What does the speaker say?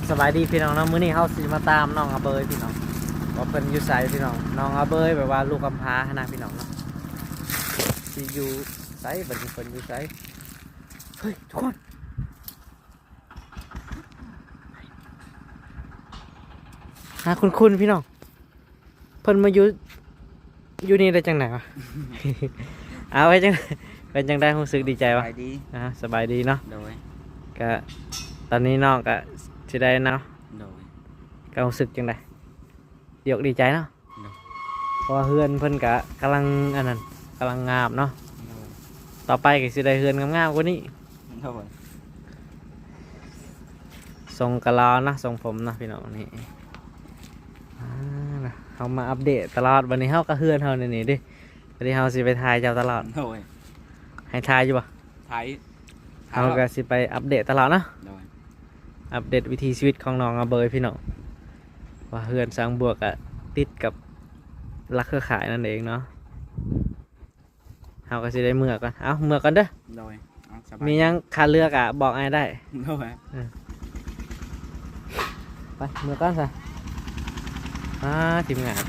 ສະບາຍດີພີ່ນ້ອງເນາະ ມື້ນີ້ເຮົາຊິມາຕາມນ້ອງອາເບີຍພີ່ນ້ອງ ວ່າເພິ່ນຢູ່ໃສພີ່ນ້ອງ. ນ້ອງອາເບີຍແບບວ່າລູກກຳພ້າຫັ້ນນະພີ່ນ້ອງເນາະ ຊິຢູ່ໃສບັດນີ້ ເພິ່ນຢູ່ໃສ? ເຮີ້ຍ ທຸກຄົນ ຫາຄຸ້ນໆ ພີ່ນ້ອງ. ເພິ່ນມາຢູ່ ຢູ່ນີ້ໄດ້ຈັ່ງໃດວະ? ເອົາ ເປັນຈັ່ງ ເປັນຈັ່ງໃດ ຮູ້ສຶກດີໃຈບໍ່? ສະບາຍດີ ອ່າ ສະບາຍດີເນາະ. ໂດຍ ກະຕອນນີ້ນ້ອງກະຊິໄດ້ເນາະ. ໂດຍ ກະຮູ້ສຶກຈັ່ງໃດ? ດີອົກດີໃຈເນາະ. ໂດຍ ເພາະວ່າເຮືອນເພິ່ນກະກຳລັງອັນນັ້ນ ກຳລັງງາມເນາະ. ໂດຍ ຕໍ່ໄປກະຊິໄດ້ເຮືອນງາມໆກວ່ານີ້. ໂດຍ ຊົງກະຫຼໍເນາະ ຊົງຜົມເນາະ ພີ່ນ້ອງ. ນີ້ ອ່າ ເຮົາມາອັບເດດຕະຫຼອດ ບັດນີ້ເຮົາກະເຮືອນເຮົາໃນນີ້ເດ້ ບັດນີ້ເຮົາຊິໄປຖ່າຍເຈົ້າຕະຫຼອດ. ໂດຍ ໃຫ້ຖ່າຍຢູ່ບໍ່? ຖ່າຍ ເຮົາກະຊິໄປອັບເດດຕະຫຼອດເນາະ. ໂດຍ ອັບເດດວິຖີຊີວິດຂອງນ້ອງອາເບີຍພີ່ນ້ອງ ວ່າເຮືອນຊາງບວກກະຕິດກັບຫຼັກເຄືອຂ່າຍນັ້ນເອງເນາະ. ເຮົາກະຊິໄດ້ເມືອກ່ອນ ເອົາ ເມືອກ່ອນເດີ. ໂດຍ ເອົາ ສະບາຍ ມີຫຍັງຂາດເຫຼືອກະບອກອ້າຍໄດ້. ໂດຍ ເອີ ໄປ ເມືອກ່ອນຊະ. ອ່າ ທີມງານ